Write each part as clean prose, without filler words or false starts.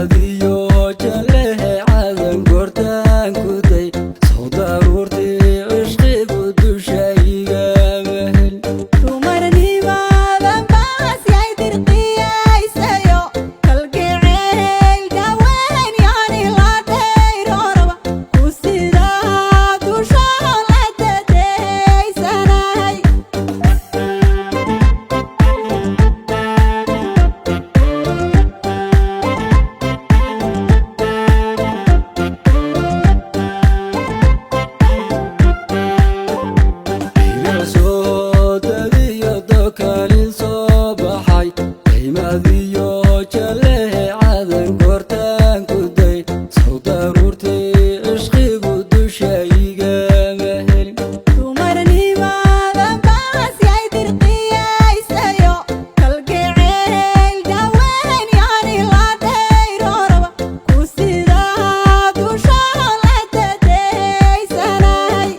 Daymadiyo jalehe cadan goortaan kuday, sow daruurtii cishqigu dusha igama helin. Dumarnimadan baas yay dirqiyaysayo, kalgacayl daweyn yani la dayroraba ku sidaa dusha la dadeysanahay. Soo dadiyo dokalin soo baxay, daymadiyo jalehe cadan goortaan kuday, sow daruurtii cishqigu dusha igama helin. Dumarnimadan baas yay dirqiyaysayo, kalgacayl daweyn yani la dayroraba ku sidaa dusha la dadeysanahay.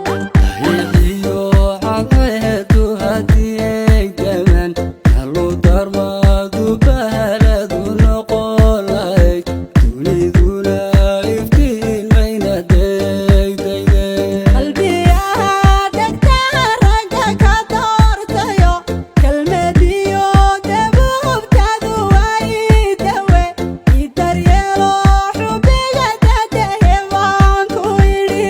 Dayixiyo cadceedu haddii ay damaan, nalu darmadu bahaladu noqon lahayd, duniduna iftiin mayna degdegde. Qalbiyaha dhegta ragga ka doortayo, kelmadiyo dabuubtadu waa ii dawe, ii daryeelo xubbiga dadahe baan ku idhi.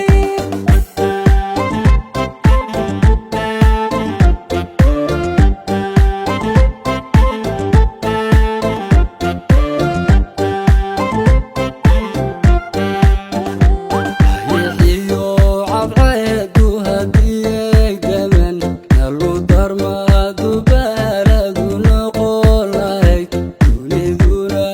Dayixiyo cadceedu haddii ay damaan, nalu darmadu bahaladu noqon lahayd, duniduna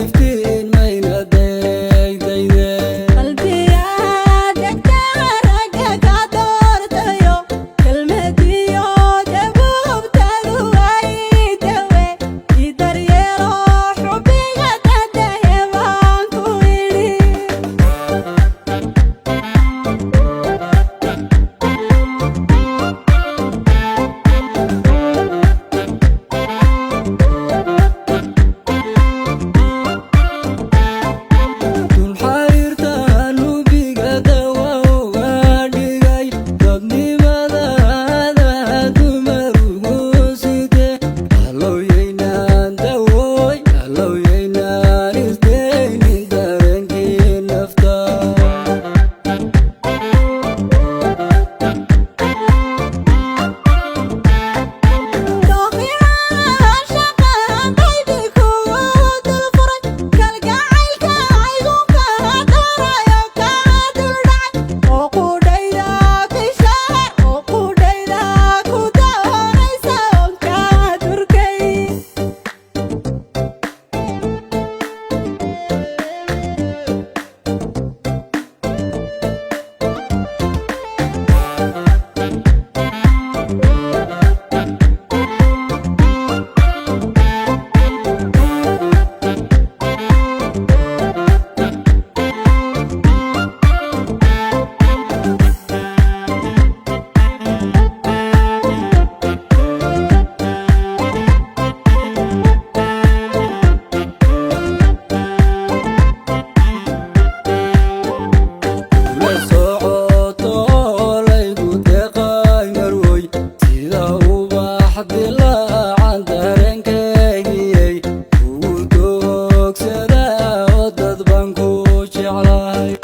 iftiin mayna degdegde. Qalbiyaha dhegta ragga ka doortayo, kelmadiyo dabuubtadu waa ii dawe, ii daryeelo xubbiga dadahe baan ku idhi. Dulxayrta nubiga dawa uga dhigay, dadnimadada dumar ugu site, allowyaynaan dawoy, allowyaynaan isdaynin dareenkii nafta. Dooqiraa shaqahan qaydi kugu dul furay, kalgacaylka aygu kaa darayo kaa duldhacay, oo qudhayda fishaar, oo qudhayda ku doonaysa oon kaa durkay. La socoto laygu deeqay marwoy, sida ubax dilaacan dareenkaygiyey kugu doogsadaa, oo dad baan ku jeclahay.